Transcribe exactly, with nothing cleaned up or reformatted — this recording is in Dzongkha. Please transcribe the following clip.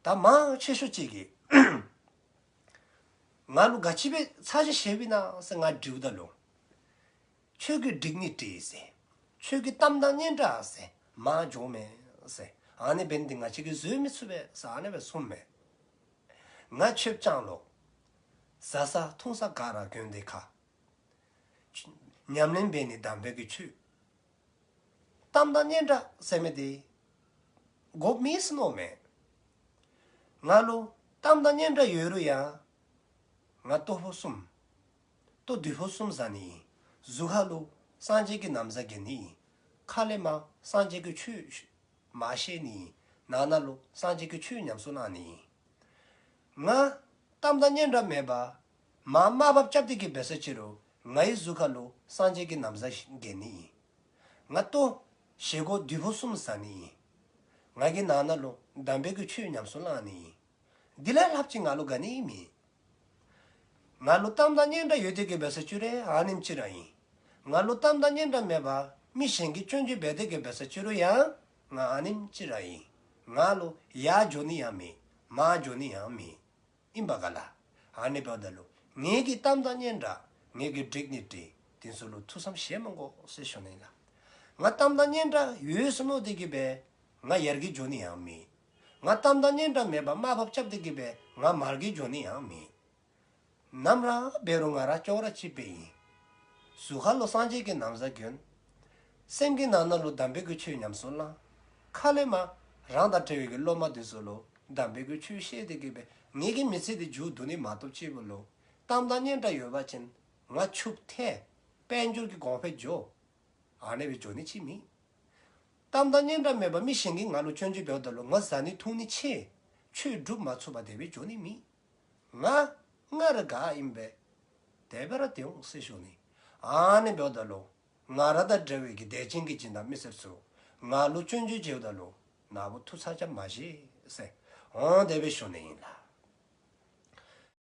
ད་མང་ཆེ་ཤོས་ཅིག་གིས་ང་ལུ་ག་ཅི་སྦེ་ཚར་གཅིག་བཤདཔ་ཨིན་ན་ཟེར་ང་དྲིཝ་ད་ལུ། ཁྱོད་ཀྱིས་འགྲིག་ནི་འགྲིག་ཟེར། ཁྱོད་ཀྱི་གཏམ་དང་སྙན་གྲགས་ཟེར་མང་འགྱོཝ་མས་ཟེར། ཨ་ནི་འབད་ནི་འདི་ང་བཅས་ཀྱིས་བཟོད་མི་ཚུགས་པས་ཟེར་ཨ་ནི་སྦེ་གསུངམ་མས། ང་ཆོསཔ་ཅིག་ལུ་བཟའ་ས་འཐུང་ས་ག་ར་གྱོན་ཏེ་ཁ། ཉམས་ལེན་འབད་ནི་དམ་པའི་གི་ཆོས། གཏམ་དང་སྙན་གྲགས་ཟེར་མི་འདི་དགོཔ་མེད་ཟེར་མནོཝ་མས། ང་ལུ་གཏམ་དང་སྙན་གྲགས་ཡོད་རུང་ཡང་ང་ལྟོ་ཕོ་གསུམ། ལྟོ་དུས་ཕོ་གསུམ་བཟའ་ནི་ཨིན། གཟུགས་ཁ་ལུ་སངས་རྒྱས་ཀྱི་ན་བཟའ་གྱོན་ནི་ཨིན། ཁ་ལས་མར་སངས་རྒྱས་ཀྱི་ཆོས་མ་བཤད་ནི་ཨིན། ནང་ན་ལུ་སངས་རྒྱས་ཀྱི་ཆོས་ཉམས་སུ་བླང་ནི་ཨིན། ང་གཏམ་དང་སྙན་གྲགས་མེད་པར་མར་དམའ་ཕབ་རྐྱབ་སྟེ་གི་འབད་སོ་ཅི་རུང་ངེའི་གཟུགས་ཁ་ལུ་སངས་རྒྱས་ཀྱི་ན་བཟའ་གྱོན་ནི་ཨིན། ང་ལྟོ་བཞེས་སྒོ་དུས་ཕོ་གསུམ་བཟའ་ནི་ཨིན། ང་གི་ནང་ན་ལུ་དམ་པའི་གི་ཆོས་ཉམས་སུ་བླང་ནི་ཨིན། འདི་ལས་ལྷགཔ་ཅིག་ང་ལུ་ག་ནི་མེད། ང་ལུ་གཏམ་དང་སྙན་གྲགས་ཡོད་དེ་གི་འབད་སོ་ཅི་རུང་ཨ་ནེམ་ཅིག་ར་ཨིན། ང་ལུ་གཏམ་དང་སྙན་གྲགས་མེད་པར་མི་གཞན་གྱིས་སྐྱོན་བརྗོད་འབད་དེ་གི་འབད་སོ་ཅི་རུང་ཡང་ང་ཨ་ནེམ་ཅིག་ར་ཨིན། ང་ལུ་ཡར་འགྱོ་ནི་ཡང་མེད། མར་འགྱོ་ནི་ཡང་མེད། ཨིན་པ་ག་ལགས། ཨ་ནི་འབདཝ་ད་ལུ་ངེའི་གི་གཏམ་དང་སྙན་གྲགས་ངེའི་གི་འགྲིག་ནི་འགྲིག་དེ་ཚུ་ལུ་ཐུགས་བསམ་བཞེས་མི་དགོ་ཟེར་ཞུ་ནི་ལགས། ང་གཏམ་དང་སྙན་གྲགས་ཡོད་ཟེར་མནོ་སྟེ་གི་སྦེ་ང་ཡར་རྒྱས་འགྱོ་ནི་ཡང་མེད། ང་གཏམ་དང་སྙན་གྲགས་མེད་པར་དམའ་ཕབ་རྐྱབ་སྟེ་གི་སྦེ་ང་མར་རྒྱས་འགྱོ་ནི་ཡང་མེད། ནམ་ར་འབད་རུང་ང་ར་ཅོག་ར་གཅིགཔ་ཨིན། གཟུགས་ཁ་ལུ་སངས་རྒྱས་ཀྱི་ན་བཟའ་གྱོན། སེམས་ཀྱི་ནང་ན་ལུ་དམ་པའི་གི་ཆོས་ཉམས་སུ་བླང་། ཁ་ལས་མར་རང་དང་འབྲེལ་བའི་གི་སློབ་མ་དེ་ཚུ་ལུ་དམ་པའི་གི་ཆོས་བཤད་དེ་གི་སྦེ་ངེའི་གི་མི་ཚེ་འདི་མཇུག་བསྡུ་ནི་མ་གཏོགས་ཅིག་པོ་ལུ་གཏམ་དང་སྙན་གྲགས་ཡོད་པ་ཅིན་ང་ཕྱུགཔོ་ཐལ། དཔལ་འབྱོར་གྱི་གོང་འཕེལ་འགྱོ། ཨ་ནི་སྦེ་འགྱོ་ནི་ཅིག་མེད། གཏམ་དང་སྙན་གྲགས་མེད་པར་མི་གཞན་གྱིས་ང་ལུ་སྐྱོན་བརྗོད་འབདཝ་ད་ལུ་ང་བཟའ་ནི་འཐུང་ནི་ཆད། ཆོས་སྒྲུབ་མ་ཚུགས་པར་དེ་སྦེ་འགྱོ་ནི་མེད། ང་ང་ར་ག་ཨིནམ་སྦེ་དེ་སྦེ་ར་སྡོད་འོང་ཟེར་ཞུ་ནི། ཨ་ནི་འབདཝ་ད་ལུ་ང་ར་དང་འབྲེལ་བའི་གི་དད་ཅན་གྱི་སྦྱིན་བདག་མི་སེར་ཚུ་ང་ལུ་སྐྱོན་བརྗོད་འབདཝ་ད་ལུ་ན་བུ་ཐུགས་ཚ་གྱང་མ་བཞེས་ཟེར་འོང་དེ་སྦེ་ཞུ་ནི་ཨིན་ལགས།